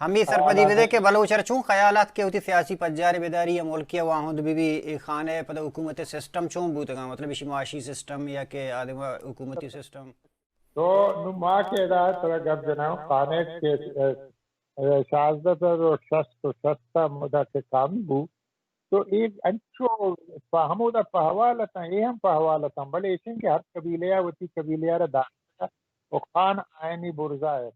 ہمے سرپدی بدے کہ بلوچ ءَ چون خیال ات کہ وتی سیاسی پجار بداری یا ملک ءَ واہند بہ بی، اے خانہ ءِ پدا حکومت ءِ سسٹم چون بوتگاں، مطلب ایشی معاشی سسٹم یا کہ آدم حکومتی سسٹم؟ تو نوں ما کہ ادا ترا گپ جناں، خانہ کہ، اه، اه، شازدہ سد و شست و شست ءَ مدا کہ کم بو، تو اے انچو پہ ہمودا پہوال اتاں، اے ہم پہوال اتاں، بلے ایشیں کہ ہر قبیلہ ءَ وتی قبیلہ ءَ را داشتہ و خان آیانی برزا ات۔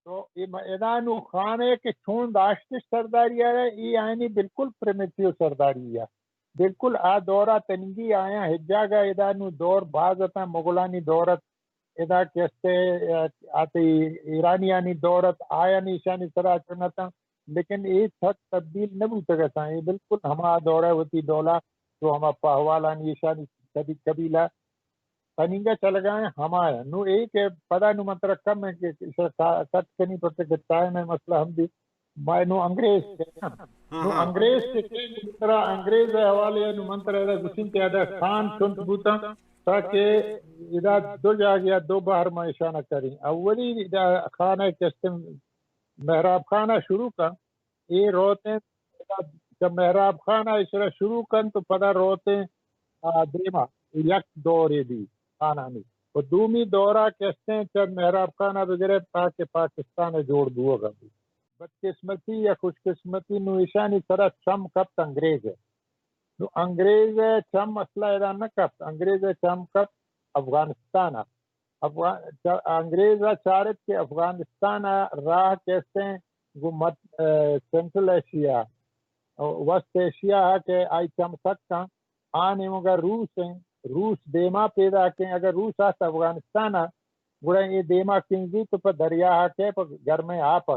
تو اے م-، ادا نوں خان ءَ کہ چون داشتش سرداری ءَ را، اے آیانی بالکل پریمیٹیو سرداری ءَ۔ بالکل آ دور ءَ تنیگی آیاں ہچ جاگہ ادا نوں دور باز اتاں، مغلانی دور ات، ادا کہ استے، اه، آتے ایرانیانی دور ات، آیانی ایشانی سرا چون اتاں، لیکن اے سک تبدیل نہ بوتگ اتاں۔ اے بالکل ہما دور ءَ وتی ڈولا، تو ہما پہوالانی ایشانی قبی-، قبیلہ تنیگا چلگا ایں ہما ایں۔ نوں اے کہ پدا نوں من ترا کم ایں کہ ایشاں کا-، کٹ کنی، پرچہ کہ ٹائم ءِ مسئلہ ہم بی۔ ما نوں انگریز کہ، ہاں، نوں ہاں۔ انگریز کہ کہ ترا انگریز ءِ حوالے ءَ نوں من ترا ادا گوشیں کہ ادا خان چنت بوتاں، تاکہ ادا دو جاگہ یا دو بہر ما ایشاں کریں۔ اولی ادا خان ءَ کہ استیں محراب خان ءَ شروع کن، اے روتیں چہ محراب خان ءَ ایشرا شروع کن تو پدا روتیں، آ، دیما یک دورے بی خانانی۔ و دومی دورا کہ استیں چہ محراب خان ءَ بگرے پاک پاکستان ءِ جوڑ بوگا بی۔ بدقسمتی یا خوش قسمتی نوں ایشانی سرا چم کپت انگریز ءِ۔ نوں انگریز ءِ چم اصلا ادا نہ کپت، انگریز ءِ چم کپت افغانستان ءَ۔ افغان-، چا-، انگریز ءَ چارت کہ افغانستان ءِ راہ کہ استیں گوں مت-، اه، سینٹرل ایشیا، وسط ایشیا ءَ کہ آئی چم سک ایں، آ نیمگا روس ایں، روس دیما پیداک ایں، اگر روس آت افغانستان ءَ، گڑا اے دیما کنزی تو پہ دریا ءَ کہ پہ گرمیں آپ ءَ۔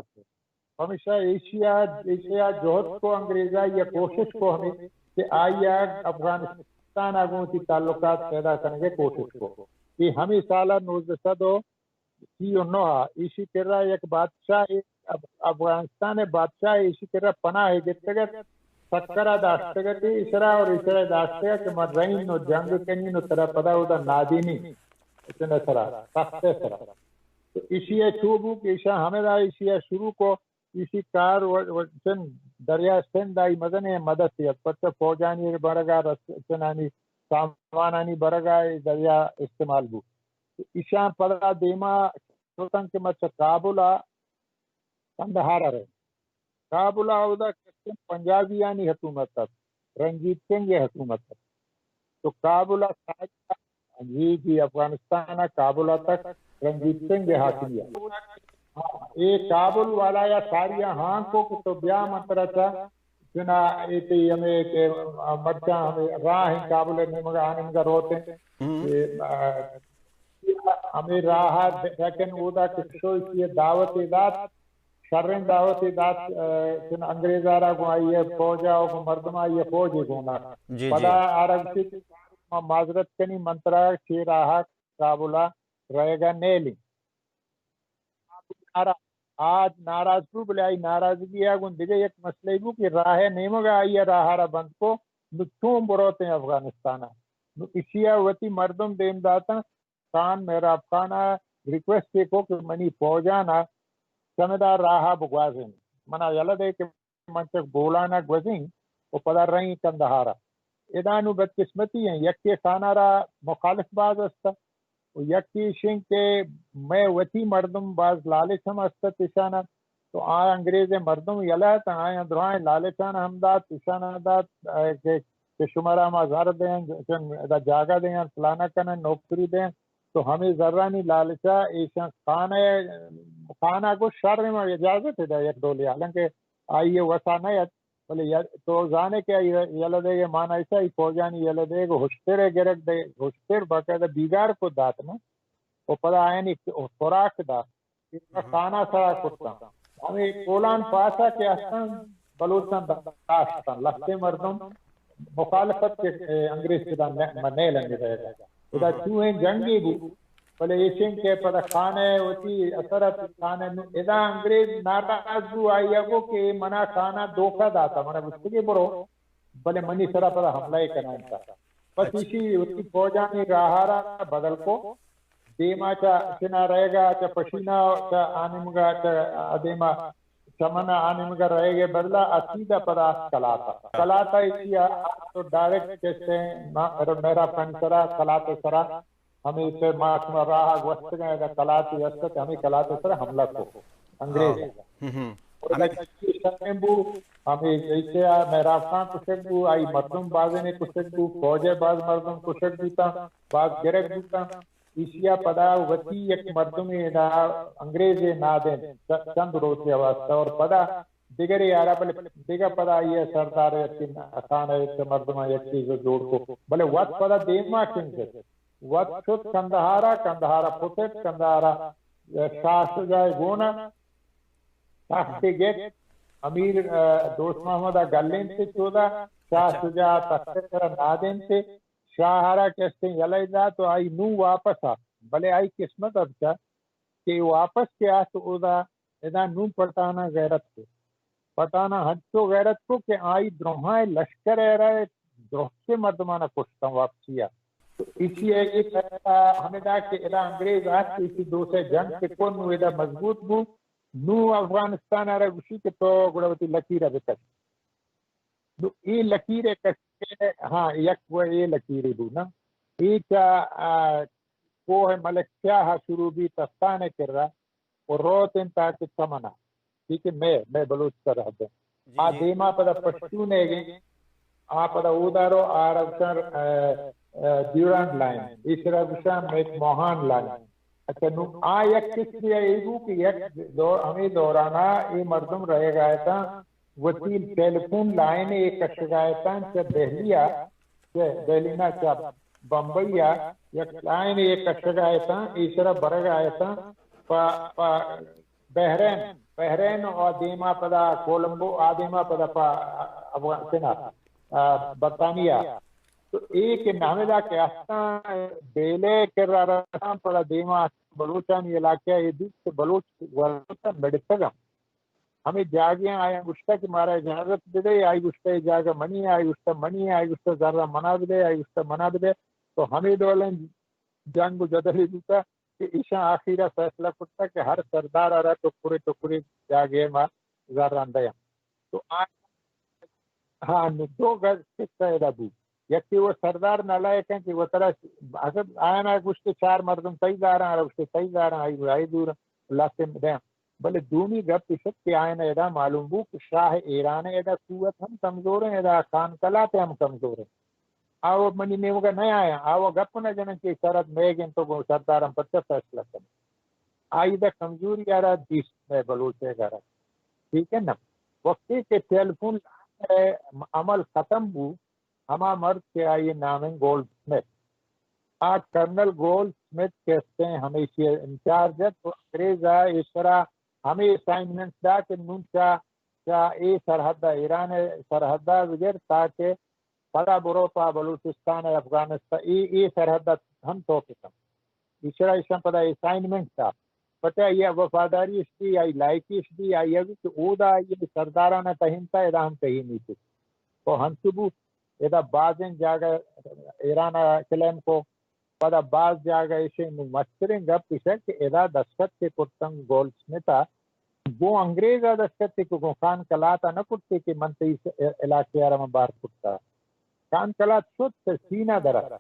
پمیشا ایشیا، ایشیا جہد کو انگریزا یا کوشش کو ہمے کہ آئی ءَ افغانستان ءَ گوں وتی تعلقات پیدا کنگ ءِ کوشش کو۔ اے ہمے سال ءَ نوزدہ سد و سی و نو ءَ ایشی کرا یک بادشاہ، اف-، افغانستان ءِ بادشاہ ایشی کرا پناہ گپتگ ات، سکرا داشتگ ات ایشرا اور ایشرا داشتگ ات کہ من رئین و جنگ کنین و ترا پدا اودا نادینی اتنے سرا، تخت سرا۔ تو ایشی ءَ چو بو کہ ایشاں ہمدا ایشی ءَ شروع کو، ایشی کار و، و چن دریا سندھ آئی مزنیں مدد ات، پرچہ فوجانی برگا رس-، چنانی سامانانی برگا اے دریا استعمال بو۔ ایشاں پدا دیما شتن کہ ما چہ کابل ءَ کندہار ءَ رئیں۔ کابل ءَ اودا کسٹم پنجابیانی حکومت ات، رنجیت سنگھ ءِ حکومت ات۔ تو کابل ءَ ساری، جی، جی، افغانستان ءَ کابل ءَ تک رنجیت سنگھ ءِ حاکمیت۔ اے کابل والا یا ساری ءَ ہان کو کہ تو بیا من ترا چہ چنا اے تئی ہمے کہ مرچاں ہمے راہ ایں کابل ءِ نیمگ ءَ آنندگا روت ایں۔ ہم۔ کہ، آ، ہمے راہ ءَ لیکن اودا کہ شو ایشی ءَ دعوتے دات، شریں دعوتے دات، آ، چن انگریز ءَ را گوں آئی ءِ فوج ءَ و گوں مردم آئی ءِ فوج ءَ گونا۔ جی، جی۔ پدا آ را گوشت، ما معذرت کنی، من ترا چے راہ ءَ کابل ءَ رہگ ءَ نیلیں۔ نارا-، آ ناراض بو، بلے آئی ناراضگی ءَ گوں دگہ یک مسئلہ بو کہ راہ ءِ نیمگ ءَ آئی ءَ راہ ءَ را بند کو، نو چون بروتیں افغانستان ءَ؟ نو ایشی ءَ وتی مردم دیم داتاں، خان مہراب خان ءَ ریکویسٹ ءَ کو کہ منی فوجاں ءَ چمدا راہ ءَ بگوازین، منا یلہ دے کہ من چہ بولان ءَ گوزیں و پدا رئیں کندہار ءَ۔ ادا نوں بدقسمتی ایں، یکے خان ءَ را مخالف باز است و یکے ایش ایں کہ مئے وتی مردم باز لالچ ہم است ات ایشان ءَ۔ تو آ انگریز ءِ مردم یلہ ات، آیاں دراہیں لالچان ہم دات، ایشان ءَ دات، اے، کہ، کہ شمارا ما زر دیں، ادا جاگہ دیں، فلانا کنیں، نوکری دیں۔ تو ہمے زرانی لالچ ءَ ایشاں خان ءَ، خان ءَ گوشت شر ایں، ما اجازت دے یک ڈولے، حالانکہ آئی ءِ وسا نہ ات، بلے یا-، تو زانے کہ آئی یلہ دیگ ءِ مانا ایش ایں، آئی فوجانی یلہ دیگ، ہشتر ءِ گرگ دے، ہشتر باقاعدہ بیگار کو دات نا، و پدا آیانی خوراک دات، کہ خانہ سرا کتاں۔ ہمے کولان پاسا کہ استاں، بلوچاں داشتاں، لہتے مردم مخالفت کہ، اے، انگریز چدا نہ، نہ لنگ رہے گا۔ ادا چوہیں جنگے بو، بلے ایشیں کہ پدا خانہ وتی اثر ات، خانہ نو ادا انگریز ناراض بو، آئی ءَ گو کہ منا خانہ دھوکہ داتا، منا گوشتگی برو، بلے منی سرا پدا حملہ کنائینتا۔ بس ایشی وتی فوجانی راہ ءَ را بدل کو، دیما چہ چنا رہگا، چہ پشینا، چہ آنمگا، چہ ادیما چمن ءَ آ نیمگ ءَ رہگ ءِ بدل ءَ آ سیدھا پدا آتک کلات ءَ۔ کلات ءَ ایشی ءَ آتک ءُ ڈائریکٹ کسے ما-، میرا پنچ سرا، کلات ءِ سرا، ہمے چہ ما شما راہ ءَ گوستگ ایں، ادا کلات ءَ است ات، ہمے کلات ءِ سرا حملہ کو انگریز۔ ہم، ہم۔ اور ادا چی شریں بو، ہمے ایشی ءَ میرا خان کشگ بو، آئی مردم بازینے کشگ بو، فوج ءِ باز مردم کشگ بوتاں، باز گرگ بوتاں۔ ایشی ءَ پدا وتی یک مردمے ادا انگریزے نادینت چ-، چند روچے ءِ واستہ، اور پدا دگرے آرا، بلے دگہ پدا آئی ءِ سردار یکے خان ءِ چہ مردماں یک چیزے جوڑ کو، بلے وت پدا دیما کنزت، وت شت کندہار ءَ، کندہار ءَ پتت، کندہار ءَ شاہ شجاع ءِ گون ءَ تخت ءَ گپت، امیر، ءَ، دوست محمد ءَ گلینت چودا، شاہ اچھا۔ شجاع ءَ تخت ءِ سرا نادینت، شاہ ءَ را کستیں یلہ دات ءُ آئی نوں واپس آت، بلے آئی قسمت اتکا کہ واپس کہ آت اودا، ادا نوں پٹھاناں غیرت کو۔ پٹھاناں ہنچو غیرت کو کہ آئی دروہاں لشکر ءَ را درہچے مردماناں کشتاں واپسی ءَ۔ تو ایشی ءِ اے فیصلہ ہمدا کہ ادا انگریز آت، ایشی دو سے جنگ کہ کو، نوں ادا مضبوط بو، نوں افغانستان ءَ را گوشی کہ تو گڑا وتی لکیر ءَ بکش۔ نوں اے لکیر ءِ کشے، ہاں، یک و اے لکیرے بو نا۔ اے چا، آ، کوہ ملک شاہ ءَ شروع بی تستان ءِ کرا و روت انت تاکہ چمن ءَ۔ ٹھیک ہے، مئے، مئے بلوچ سرحد ہے۔ جی، آ جی۔ دیما پدا پشتون ءِ گئے، آ پدا اودا رو، آ را گوشاں، آ، آ، ڈیورنڈ لائن، ایشرا گوشاں میک موہان لائن۔ اچھا، نوں آ یک قسمے ءَ اے بو کہ یک دور، ہمے دورانا اے مردم رہگا اتاں، وتی ٹیلیفون لائن ءَ کشگا اتاں چہ دہلی ءَ، چہ دہلی نا، چہ بمبئی ءَ یک لائن ءَ کشگا اتاں، ایشرا برگا اتاں پہ، پہ بحرین، بحرین ءُ آ دیما پدا کولمبو، آ دیما پدا پہ افغانستان، آ، برطانیہ۔ تو اے کہ نامیدا کہ استاں بیلے کرا رساں، پدا دیما بلوچانی علاقہ ءَ اے دیت کہ بلوچ ورتہ مڑتگاں۔ ہمے جاگہاں آیاں گوشتہ کہ مارا اجازت بدے، آئی گوشتہ اے جاگہ منی، آئی گوشتہ منی، آئی گوشتہ زرا منا بدے، آئی گوشتہ منا بدے۔ تو ہمے ڈولیں جنگ و جدلے بوتہ کہ ایشاں آخیرا فیصلہ کرتہ کہ ہر سردار ءَ را ٹکرے ٹکرے جاگہے ما زراں دیاں۔ تو آ، ہاں، نو دو گز قصہ ادا بو۔ یکے وہ سردار نالائک ہیں کہ وہ طرح، اگر آیانا گوشتے چار مردم تئی زاراں، آرا گوشتے تئی زاراں، آئی، آئی دور لاستے دیاں۔ بلے دومی گپ ایش ات کہ آیانا ادا معلوم بو کہ شاہ ایران ءِ ادا قوت ہم کمزور ہیں، ادا خان قلات ہم کمزور ہیں۔ آ و منی نیمگا نہ آیاں، آ و گپ نہ جنن کہ سرحد میگ انت تو گوں سرداراں پرچہ فیصلہ کن۔ آئی دا کمزوری آرا دیست مئے بلوچ ءِ گارا۔ ٹھیک ہے نا؟ وقتی کہ ٹیلیفون عمل ختم بو، ہما مرد کہ آئی نام ہیں گولڈ سمتھ۔ آ کرنل گولڈ سمتھ کہ استیں ہمیشی انچارج ات، تو انگریز ءَ ایشرا ہمے اسائنمنٹ دا کہ نون چا، چا اے سرحد ءَ، ایران ءِ سرحد ءَ بگر تاکہ پدا برو پہ بلوچستان ءُ افغانستان، اے، اے سرحد ءَ ہم تو کتم۔ ایشرا ایشاں پدا اسائنمنٹ دا۔ پتہ آئی ءَ وفاداری اش دی، آئی لائکی اش دی، آئی ءَ گوشت کہ اودا آئی ءِ سرداراں ءَ ٹہینتا، ادا ہم ٹہینیت۔ تو ہنچو بو، ادا بازیں جاگہ ایران ءَ کلیم کو، پدا باز جاگہ ایشیں، نوں مستریں گپ ایش کہ ادا دستخط کہ کرتن گولڈ سمتھ ءَ، گوں انگریز ءَ دستخط کہ گوں خان قلات ءَ نہ کرتے کہ من تئی س-، علاقے ءَ را من بار کرتا۔ خان قلات شت چہ چین ءَ در ات۔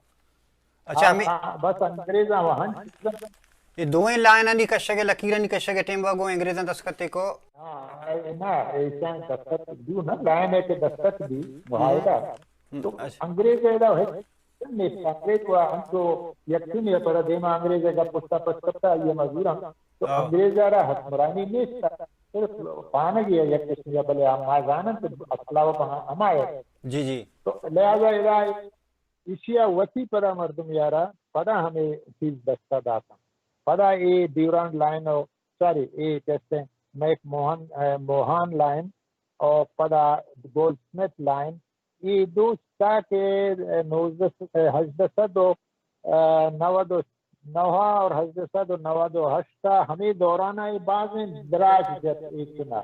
اچھا، آ، ہمیں آ، بس انگریزاں وہن چیزاں۔ یہ دوئیں لائنانی کشگ ءِ، لکیرانی کشگ ءِ ٹیم وا گوں انگریزاں دستخط کو؟ ہاں، اے نا، ایشاں دستخط دیو نا، لائن ہے کہ دستخط دی، معاہدہ۔ ہم، تو اچھا۔ انگریز ادا ہے، نیست۔ انگریز و ہم تو یقین ہے، پر دیما انگریز اگر پشتا پش کرتا، یہ مزور ہم۔ تو ہاں۔ انگریز ءَ را حکمرانی نیست، صرف پانگی ہے یک قسم یا، بلے ہم ما زانن کہ اصلا و ہما ہے۔ جی، جی۔ تو لہذا ادا ایشی ءَ وتی پدا مردم یارا پدا ہمے چیز دستا داتاں۔ پدا اے ڈیورنڈ لائن و، سوری، اے کہتے ہیں میک موہن، اے، موہان لائن اور پدا گولڈ سمتھ لائن، اے دوستا کہ نوزدہ، ہژدہ سد و نود و نو اور ہژدہ سد و نود و ہشت ہمے دوران ءَ بازیں دراج جت ایچنا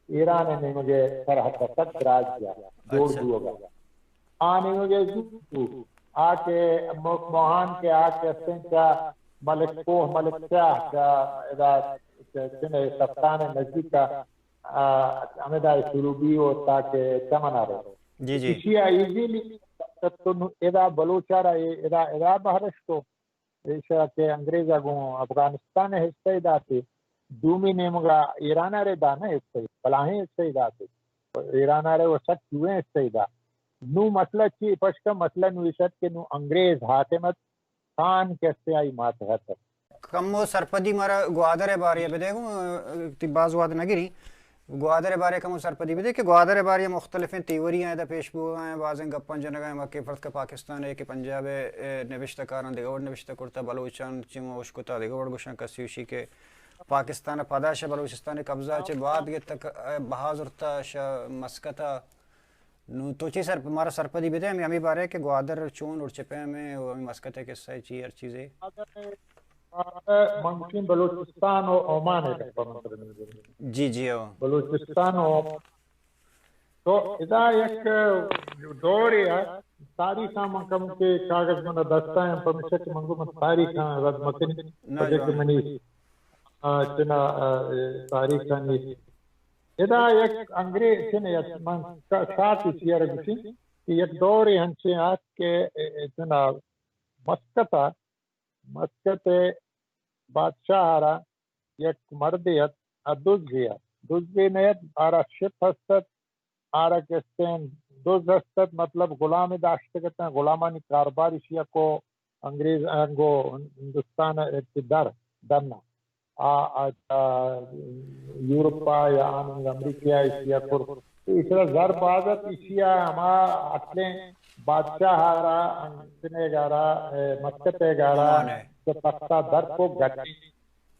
ایران ءِ نیمگ ءِ سرحد ءَ سک دراج جت جوڑ اچھا۔ بوگ ءَ۔ آ نیمگ ءَ زوت بو۔ آ کہ ملک موہان کہ آ کہ استیں چا ملک کوہ ملک شاہ چا ادا چنے کپتان ءِ نزدیک ءَ آ، ہمدا سروبی و تا کہ چمن ءَ رو۔ جی، جی۔ ایشی ءَ ایزیلی تو نو ادا بلوچ ءَ را اے ادا، ادا بہرش کو، ایشا کہ انگریز ءَ گوں افغانستان ءِ حصہ ءَ داتے، دومی نیمگا ایران ءَ را دانا حصہ، بلاہیں حصہ داتے۔ ایران ءَ را و سک چوئیں حصہ دا۔ نو مسئلہ چی؟ پشکا مسئلہ نو ایشت کہ نو انگریز حاکم ات، خان کسے آئی ماتحت ات۔ کمو سرپدی مارا گوادر ءِ بارے ءَ بدے گوں، تی باز وہد نہ گری۔ گوادر ءِ بارے ءَ کمو سرپدی بدے کہ گوادر ءِ بارے ءَ مختلفیں تیوریاں ادا پیش بوگا ایں، بازیں گپاں جنگا ایں، مکے فرض کہ پاکستان ءِ کہ پنجاب ءِ، اے، نبشتہ کاراں دگہ وڑ نبشتہ کرتا، بلوچاں چی موش کتا دگہ وڑ گوشاں، کسی وشی کہ پاکستان ءَ پدا شہ بلوچستان ءِ قبضہ چہ بعد گتک، اے، بہا زرتا شہ مسقط ءَ۔ نو تو چی سر، مارا سرپدی بدے ہمیں، ہمیں بارے کہ گوادر چون اور چہ پیم ءَ و ہمیں مسقط ءِ قصہ چی ہر چیزے؟ گوادر، من گوشیں بلوچستان و عمان ءِ گپ ءَ من ترا نندیں۔ جی، جی، او۔ بلوچستان و تو ادا یک دورے ءَ تاریخ ءَ من کم کہ کاغذ من دستا ہیں، پمیشہ کہ من گو من تاریخ ءَ رد مکنی، نہ پرچہ کہ جوان۔ منی، آ، چنا، آ، تاریخ ءَ نیست۔ ادا یک انگریز چنے ات، من کا-، شاتی چیئر گوشی کہ یک دورے ہنچے آت کہ، اے، اے، چنا مسقط ءَ، مسقط ءِ بادشاہ ءَ را یک مردے ات، آ دزے ات۔ دزے نہ ات، آرا شپ ہست ات، آرا کستیں دز ہست ات، مطلب غلامے داشتگ اتاں، غلامانی کاربار ایشی ءَ کو انگریز، انگو ہندوستان ءَ در، دن ءَ۔ آ، آ، آ، یورپ ءَ یا آنند امریکہ ءَ ایشی ءَ کر۔ تو ایشرا زر باز ات، ایشی ءَ ہما اٹلیں بادشاہ ءَ را، انگریز ءَ را، اے، مسقط ءَ را، عمان ءَ۔ کہ تخت ءَ در کو گلیں۔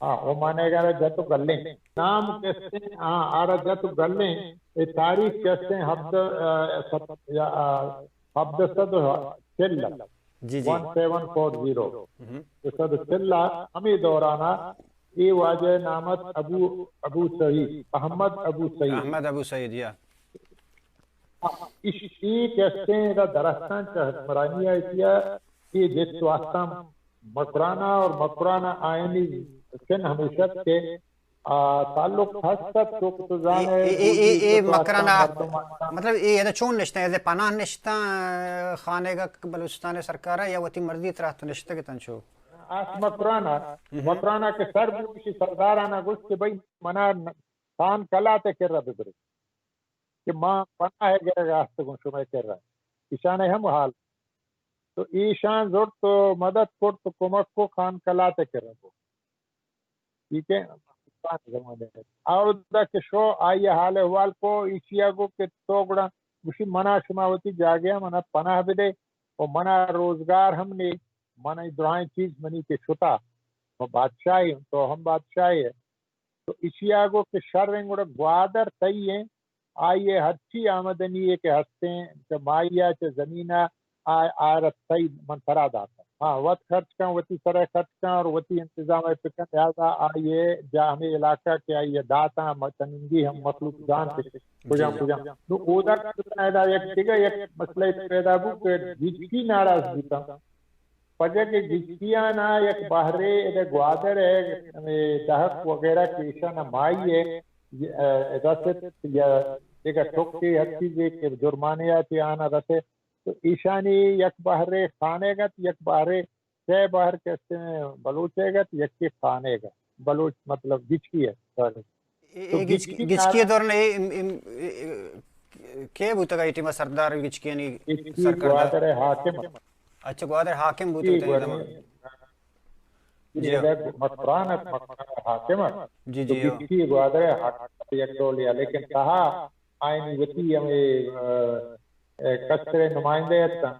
ہاں، عمان ءَ را جت و گلیں۔ نام کسے، ہاں، آرا جت و گلیں۔ اے تاریخ کسے ہبدہ، آ، ست-، یا، آ، ہبدہ سد و چل۔ جی، جی۔ One seven four zero. ہم۔ دو سد و چل ءَ ہمے دوران ءَ اے واجہ نام ات ابو، ابو سعید، احمد ابو سعید۔ احمد ابو سعید، یا۔ ایش-، اے کسے ادا درستان چہ حکمرانی ءَ ایتیا، اے جت واستاں مکران ءَ اور مکران ءَ آئینی سن ہمیشہ کہ آ، تعلق ہست ات، چوک تو اے، زانے، اے، اے، اے، اے تو مکران ءَ، مردم آتا۔ مطلب، اے ادا چون نشتاں؟ ایز اے پناہ نشتاں، آ، خانیگا بلوچستان سرکار ءَ یا وتی مرضی ترا تو نشتگ اتاں چو؟ آس مکران ءَ، ہم۔ مکران ءَ کہ سر بوشی سردارانا گوشت کہ بھئی منا خان کلات ءِ کرا ببرے کہ ما پناہ ءِ گرگا ہستگوں شمئے کرا۔ ایشان ہم حال۔ تو ایشان زرت و مدد کرت و کمک کو خان کلات ءِ کرا کو۔ ٹھیک ہے، پاکستان زمانے ءَ۔ اودا کہ شو آئی ءَ حال احوال کو، ایشی ءَ گو کہ تو گڑا گوشی منا شما وتی جاگہ ءَ منا پناہ بدے و منا روزگار ہم نے، من اے درائیں چیز منی کہ شتا، من بادشاہے ہوں، تو ہم بادشاہے ہے۔ تو ایشی ءَ گو کہ شر ایں گڑا گوادر تئی ایں، آئی ءِ ہرچی آمدنی ءَ کہ ہستیں، چہ ماہی ءَ، چہ زمین ءَ، آ، آ را تئی من ترا داتاں۔ ہاں، وت خرچ کن، وتی سر ءَ خرچ کن اور وتی انتظام ءَ بکن، لہذا آئی ءَ جا ہمے علاقہ کہ آئی ءَ داتاں، م-، تنندی ہم مخلوق زانت کہ کجام، جی، جی۔ کجام۔ نو اودا ادا یک دگہ یک مسئلہ پیدا بو کہ گچکی ناراض بوتاں۔ پجہ کہ گچکیانا یک بہرے ادا گوادر ءَ، ہمے دہک وغیرہ کہ ایشانا مائی ءَ، ءَ، رست یا دگہ ٹکے ہر چیزے کہ جرمانے ءَ چہ آنا رسے، تو ایشانی یک بہرے خانیگ ات، یک بہرے، سہ بہر کہ استیں بلوچیگ ات، یکے خانیگ ات، بلوچ مطلب گچکی ات، سوری۔ اے، تو اے گچ-، گچکی گچکی نارا- دوران اے، ام، ام، اے، اے، کے بوتگ اے ٹیم ءَ سردار گچکیانی گچکی سرکردہ؟ گوادر ءِ حاکم ات۔ اچھا، گوادر حاکم بوتگ اے اے ٹیم ءَ۔ گوادر جی، ہاں۔ ادا مکران ات، مکران ءِ حاکم ات۔ جی، تو جی، ہاں۔ گچکی گوادر ءِ حاکم ات یک ڈولے ءَ، لیکن تہا آئینی وتی ہمے، ا، ا، کستریں نمائندہ اتاں۔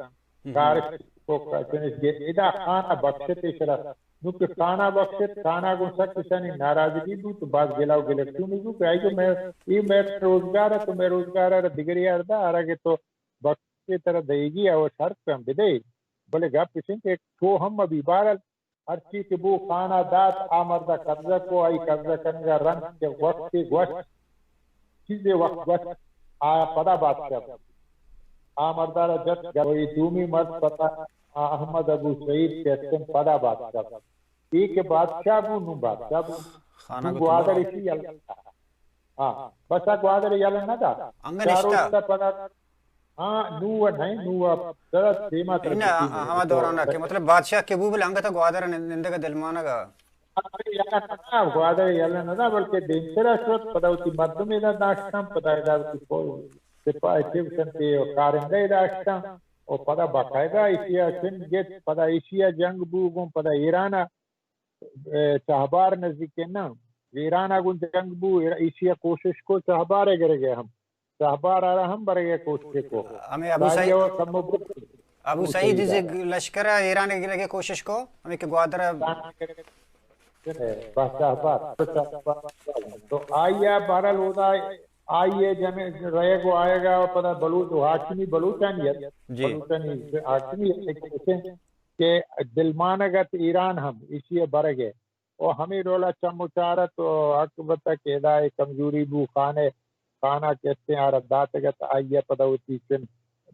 ہم۔ کارش کو کسنش گے-، ادا خانہ بخشت ایشرا۔ نو کہ خانہ بخشت، خانہ گوں سک ایشانی ناراضگی بوت، باز گلہ و گلٹونی بوت کہ آئی کہ مئے، اے مئے روزگار ات، تو مئے روزگار ءَ را دگرے ءَ را دا، آرا کہ تو بخشے ترا دئیگی ءَ و شرط ہم بدئے، بلے گپ اش انت کہ تو ہم مبی۔ بہرحال ہرچی کہ بو خانہ دات، آ مردا قبضہ کو، آئی قبضہ کنگا رند کہ وقتے گوشت، چیزے وقت گوشت، آ پدا بادشاہ بو۔ آ مردا را جت گوئی دومی مرد پدا، آ احمد ابو سعید کہ استن پدا بادشاہ بو۔ اے کہ بادشاہ بو، نو بادشاہ بو۔ خانہ نو گو گوادر تمام۔ اسی اللہ۔ ہاں، بس آ گوادر یلہ نہ دا۔ انگہ چار نشتہ۔ روچ تا پدا، ہاں، نو و نہیں، نو و درا دیما تر نہ، کسی ہما دوران کہ مطلب بادشاہ کہ بو بلے انگہ تا گوادر نندگا دلمانگا۔ یلہ نہ دا، گوادر یلہ نہ دا، بلکہ دیمترا شت، پدا وتی مردم ادا داشتن، پدا ادا وتی فوج، سپاہ چی بوتن کہ کارندہ ادا داشتن، و پدا باقاعدہ ایشیا چن گت، پدا ایشیا جنگ بو گوں، پدا ایرانا، اے، چہبار نزدیک نہ، ایرانا گوں جنگ بو، ایر-، ایشیا کوشش کو چہبار گرگے ہم۔ شہبار ء را ہم برگ ء کوشش کو۔ ہمیں ابو سعید، کمو برت۔ ابو سعید زی لشکر ء ایران ء گرگ ء کوشش کو، ہمیں کہ گوادر ء۔ بس شہبار۔ تو آئی ء بہرحال اودا آئی ء جمع رہگ و آیگ ء پدا بلوچ و ہاشمی بلوچانی ات۔ جی۔ بلوچانی ہاشمی ات کہ دلمانگ ات ایران ہم ایشی ء برگ ء۔ و ہمے ڈولا چم و چار ات و حق بت کہ ادا اے کمزوری بو، خانہ، خانہ کہ استیں آرا داتگ ات، آئی ء پدا وتی چن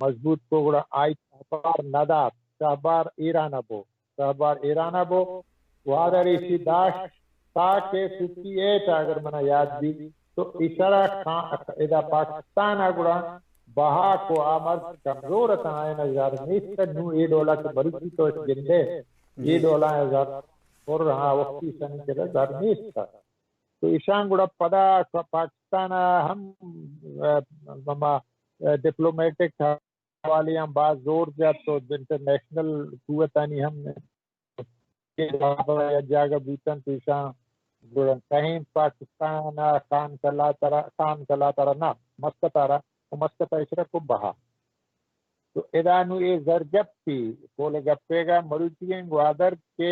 مضبوط کو، گڑا آئی شہبار نہ دات، شہبار ایران ء بو، شہبار ایران ء بو، گوادر ایشی داشت تا کہ ففٹی ایٹ اگر منا یاد بی، تو ایشرا خان-، ادا پاکستان ء گڑا بہا کو، آ مرد کمزور اتاں، آئین ء زر نیست، نوں اے ڈولا کہ مروچی تو اش گندے، اے جی۔ ڈولا ء زر پر ہاں وقتی سنی چلے زر نیست۔ تو ایشان گڑا پدا ک-، پاکستان ء ہم، ا، ہما، ا، ڈپلومیٹک حوالے ہم باز زور جت و انٹرنیشنل قوتانی ہم کہ یک جاگہ بوتن تو ایشان گڑا کہیں پاکستان ء خان قلات ء را، خان قلات ء را نہ، مسقط ء را، و مسقط ء اشرا کو بہا۔ تو ادا نوں اے زرگپی، کول گپیگا مروچیگیں گوادر کہ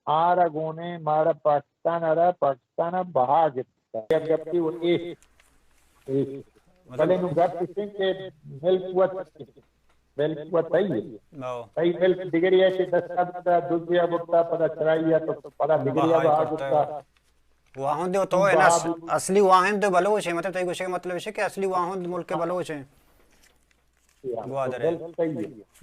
آرا گونیں مارا پاکستان ء را، پاکستان ء بہا گپتا۔ یک گپی و ایش، ایش۔ مطلب بلے نوں گپ اش انت کہ ملک وت، ملک وت تئی۔ او۔ تئی ملک دگری ہے کہ دستا بتا، دوجیا بتا، پدا چرائی ہے تو پدا دگریا بہا بہا گپتا۔ گپتا۔ واہند تو ہے نا، اصلی واہند بلوچ ہے، مطلب تئی گوشے مطلب ہے کہ اصلی واہند ملک بلوچ ہے۔ گوادر ہے۔ بالکل صحیح ہے۔